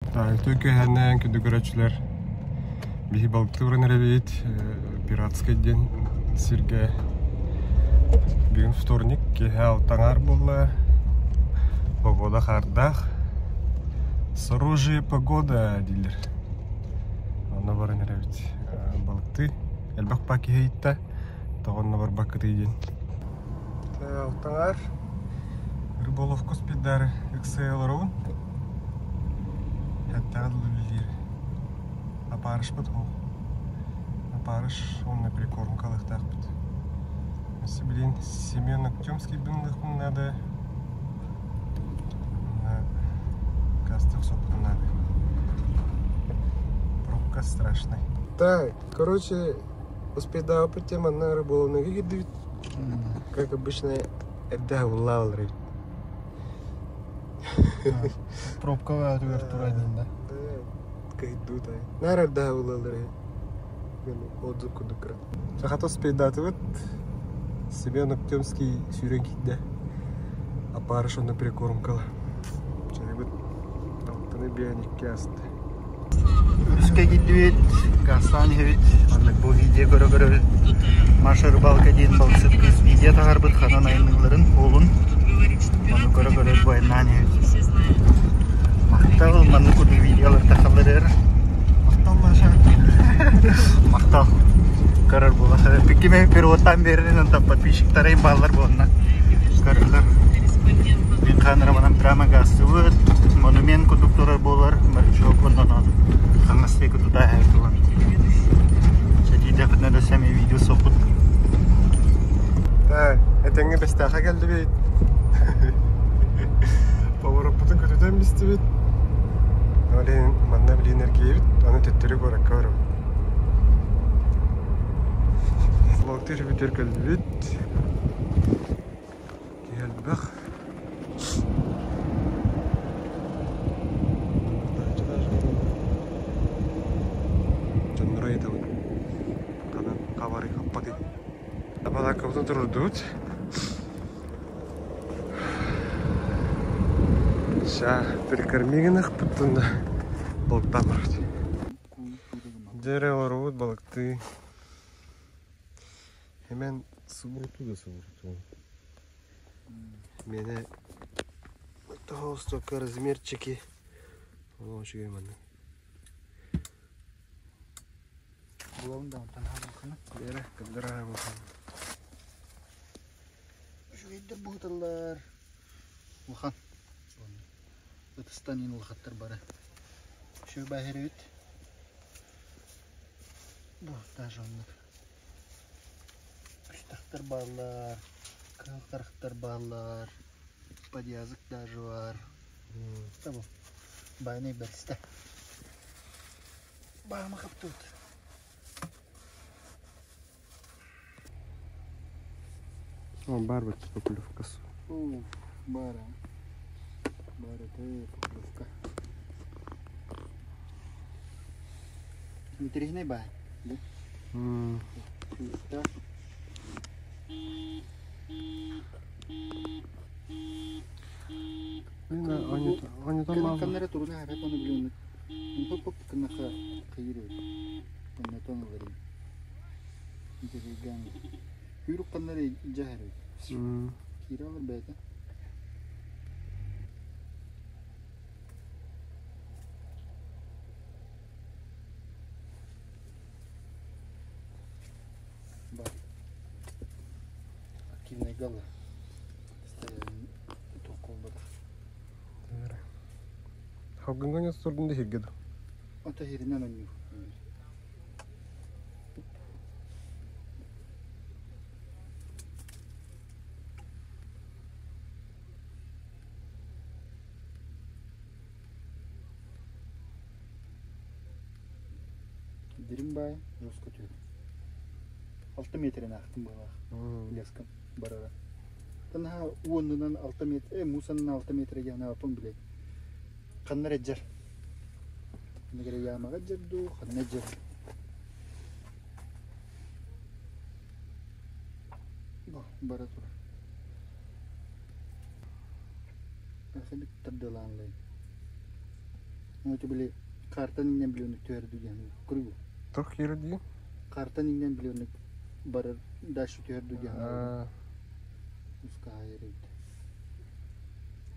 Үтүө киэһэнэн күндү көрөөччүлэр! Биһи балыктыы баран эрэбит Пиратскай диэн сиргэ. Бүгүн вторник, киэһэ алта аҥаар буолла. Погода хаардаах. Сорожие погода дииллэр. Онно баран эрэбит балыктыы. Элбэх баа киһи ыйытта. Тоҕо онно барбаккытый диэн. Алта аҥаар. Рыболовку спиддары ыксыа олоробун. Эттэҕэ дылы үлэлиир. Опарышпыт ол. Опарыш уонна прикормка ылыахтаахпыт. Өссө билигин Семен Артемскийбын ылыахпын наада. Уонна кастык соппутун наада. Пробка страшный. Так, короче, успейдаабыппыт тем манна рыболовныйга киирдибит. Как обычно, эрдэ буллаалар эбит. Пробка түгэр турар да. Кыйдуу тай. Наар эрдэ буллалар эбит. Отзыв курдук кыра. Сахата успейдаатыбыт. Семен Октемский сүүрэн киирдэ. Опарыш онно прикормкала. Чайбыт алтаны биэн икки аста. Өрүскэ киирдибит, газтаан иһэбит. Маннык бу видео көрө-көрөбүт. Маша рыбалка диэн балыксыт кыыс видео таһаарбыт ханан айанныылларын уолун. Ону көрө-көрө бу айаннаан иһэбит. Махтал, маннык курдук видеолар тахаллар эр. Махтал, Маша. Махтал. Көрөр буолла. Ким переводтаан биэрэрин онтон подписчиктарым бааллар буолна. Көрөллөр. Мин ханыраманан прямо газтыбыт. Монумент курдук турар буолар. Морячок оннонон хаҥас диэки тута иһэр Сэтиидэхпитинэ да сэмэй видео соппут. Так, этэҥҥэ Бэстээххэ кэллибит. Повороппутун көтүтэн бистибит. Ол иһин манна билигин эргийэбит, аны төттөрү куоракка барабыт. Блоктыыр бүтэр кэллибит. Киһи элбэх. Дьоннору ыйытабын. Ханан хабарый хаппатый. Балааккабытын туруордубут. Ща прикорми гынахпыт да балыктаан барбыт. Дьэ олоробут балыктыы. Hemen субурутуу да субурутуу. Миэнэ толстовка размерчики. О, үчүгэй маннык. Булабын да онтон хаалбаккына. Бээрэ, кырдара буолхан. Үчүгэйдэр буһуталлар. Улахан. Ытыстан иин улахаттар бары. Үчүгэй бааһыр эбит. Бу даже оннук. Күстахтар бааллар, кыһыл харахтар бааллар, подъязык даже бар. Табу. Байнай бэристэ. Баама хаптыбыт. О, баар бачча поклевкас. О, баар аа. Баар этэ поклевка. Интэриэһинэй баай, да? Күүстээх. Ханна эрэ туруна хара тону билиҥ хоп кынаха кыйыр онно тон ыларым интэриэһиргээн Күүрүк ханна эрэ дьаһар эбит. Киирэ олор бэйэтэ. Бар. Активная гала. Туох буолбатах. Халгыҥҥа турдун да иһиргэ дуу? Ото иһиринэн оонньуур. Дириҥ баайа жестко түһэр. Алта метрин аахтым быһалаах лескам барара. Танаһа уонунан алта метр, муус аннынан алта метр диэн билет. Ханна эрэ дьэр. Ханна ямаҕа дьэр дуу, ханна дьэр. Бу бара турар. Ахыбит тардыалаан ылайын. Ну, это были картан иҥнэн билионник түһэрдүү диэн кургу. Туох киирэр диин? Картан иҥнэн билионник барар дальше түһэрдүү диэн. Уска хайыр эбит.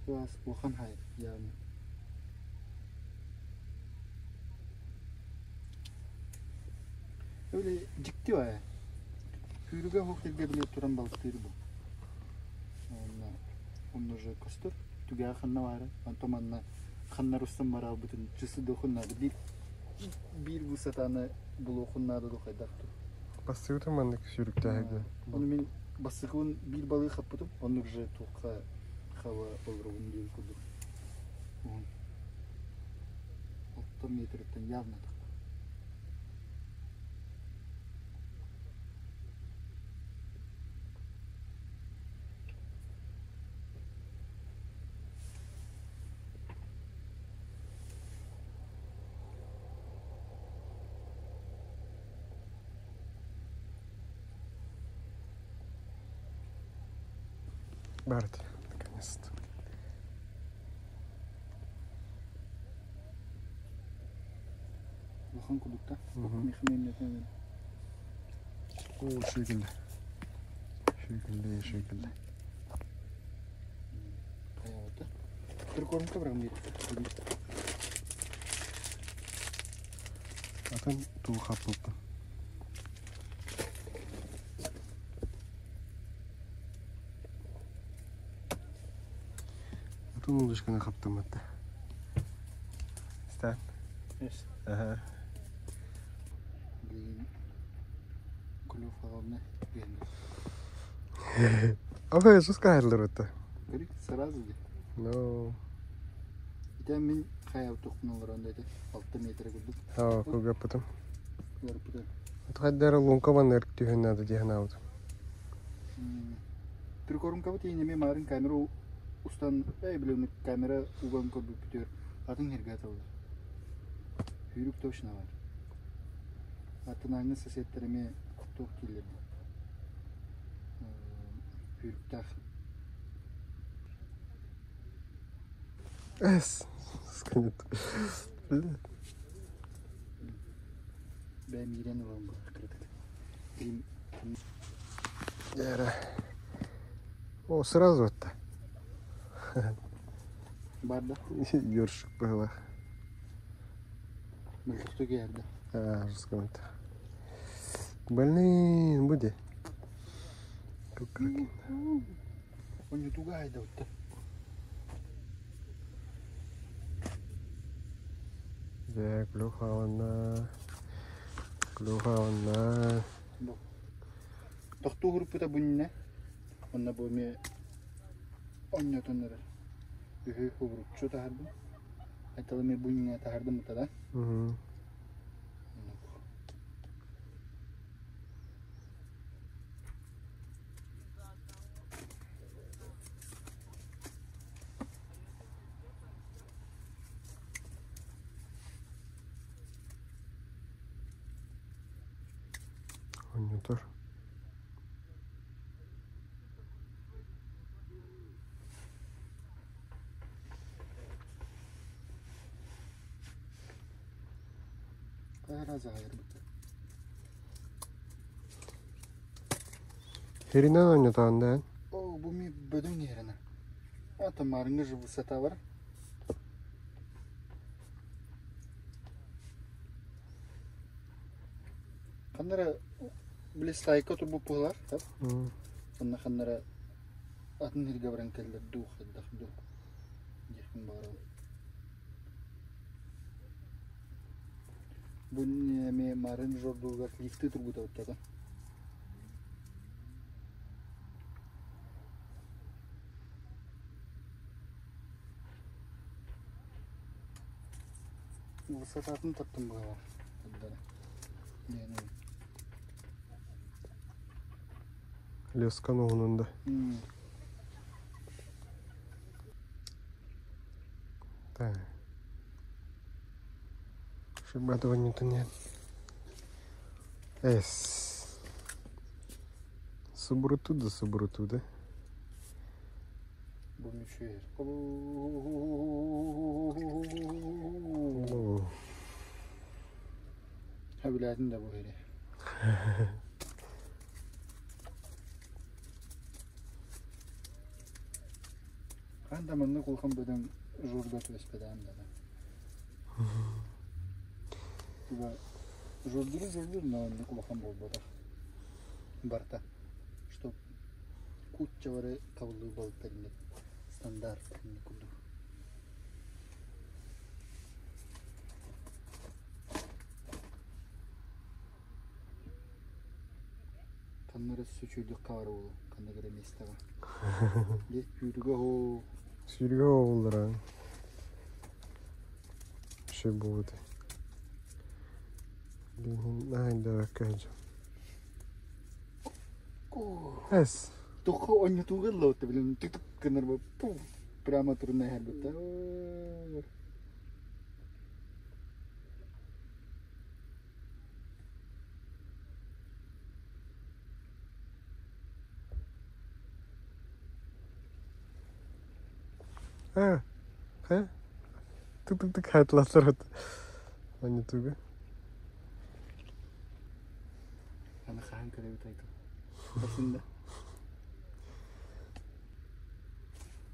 Класс улахан хайыр явно. Öyle дьикти баа. Күүрүгэ оһох сиргэ били туран балыктыыр бу. Онно онно уже көстөр. Түгэҕэ ханна баара. Онтон манна ханнар устан бараабытын чысы дохун наада. Биир биир высотаны булуохун наада ду хайдах ту. Бастыгытын маннык сүүрүктээһигэ. Ону мин бастакыбын биир балыы хаппытым. Оннук же туохха хаба олоробун диэн курдук. Уһун. 6 метртэн явно так. Барт, наконец-то. Улахан курдук Мгм. Оо, шүйгүллэ. Шүйгүллэ, шүйгүллэ. Хайаабыта. Прикормка баран биэрдэ. Атын туу хаппыппын. Атын удочканы хаптамматта. Стан. Yes. Ага. Блин. Клюв главное. Ага, что сказали это? Говорит, сразу де. No. Ите мин хайа тухнул ронда 6 метр курдук. А, куга потом. Ярпыта. Хайдара лунка ван түһүн надо диэн аут. Прикормка бут инеме марын камера устан, эй, блин, камера уган көрбүт бүтөр. Атын херге аталар. Хүйрүк точно бар. Атын аңы соседтериме туох киллерди. Хүйрүктах. Эс. Сканет. Бля. Бэм ирен ылан бу кырытык. Им Яра. О, сразу это. бар да. Ёршик была. Мөлтөхтү киэрдэ. А, сканет. Блин, буде. Как Он не тугай да вот. Дьэ, клюхалана. Клюхалана. Бу. Тохтуу группыта бунне. Онна бу ме онньотон эрэ. Үһү хубуруччу таһардым. Айталы ме бунне таһардым да. Угу. Онньотор. Кара заайыр бут. Херинен онньотоон да. О, бу ми бөдөң еріне. Ата марыңы же высота бар. Ханнара биле стайка турбу пулар, тап. Онна ханнара атын хирге баран келдер дух дах дух. Дехин барам. Бу не марын жордугар лифты турбута оттата. Высотатын таптым бұға. Лескан оҕунунда. Так. Шибата онньотон Эс. Субуруту да субуруту да. Бу. Үчүгэй. Сөбүлээтим да бу иһири. Хаһан да маннык улахан бөдөҥ журга түбэспэтэҕим да. Типа журдуру журдур, но оннук улахан буолбатах. Барыта. Чтоб куччалары табыллыы балыктар инник стандарт инник курдук. Ханна эрэ сүчүйдүк хабар уолу, ханна эрэ миэстэҕэ. Дьэ, сүүрүгэ оһоо. Сүүрүгэ оҕоллара. Ши буолбут. Наһаа Эс. Тухха онньутууга ылла билин тык гынар пуф прямо турна иһэрбит. А, хайа? Тык-тык-тык хайтластар Онньутууга. Аны хаһан көрөбүт айтыл. Басында.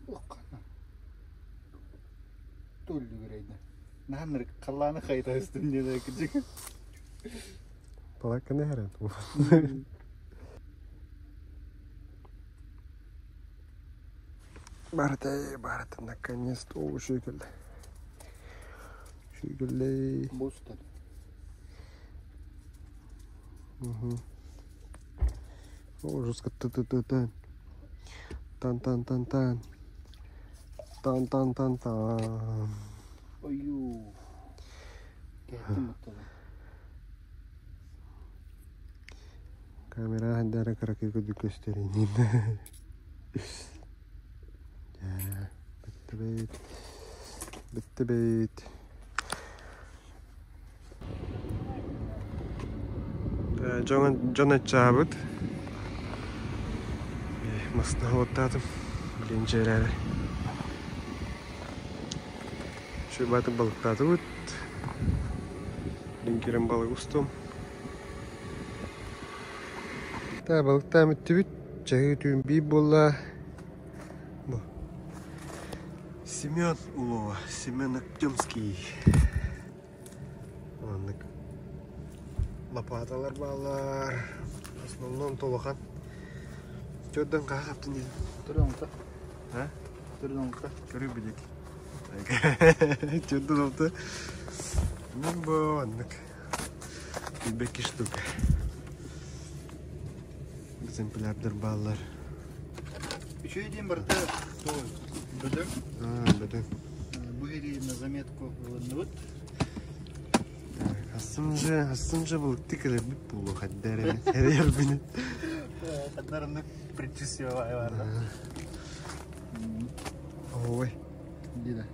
Оххана. Туллүгүрейді. Наһаннар халлааны хайта өстүм диэн кырдьык. Балакканы хэрэн. Барыта, барыта, наконец-то үчүгэй кэллэ. Үчүгэй кэллэ. Бустар. Угу. О, жестко т-т-т-тан. Тан-тан-тан-тан. Тан-тан-тан-тан. Ою. Кэттим оттола. Камера хандара кыракый курдук көстөрүнүн. Бүттүбүт. Бүттүбүт. Дьон аччаабыт. Масына уоттаатым. Блин, дьиэлээри. Үчүгэй балыктаатыбыт. Блин, киирэн балык устум. Та балыктаан бүттүбүт. Чаһыы түүн биир буолла. Бу. Семен Улова, Семен Артемский. Маннык лопаталар бааллар. В основном толохан. Төрдөн хаһа хаптын диэн. Төрдөн алта. А? Төрдөн алта. Көрүү билик. Төрдөн алта. Ну, бу маннык. Бэки штука. Экземплярдар бааллар. Үчүгэй диэн барыта бөдөҥ. А, бөдөҥ. Бу иһири на заметку ылынныбыт. Ассымжы, ассымжы балыкты кэлэрбит буолуо хаддар эрэрбин. Хаддарыннык предчувствие бар да. Ой. Дида.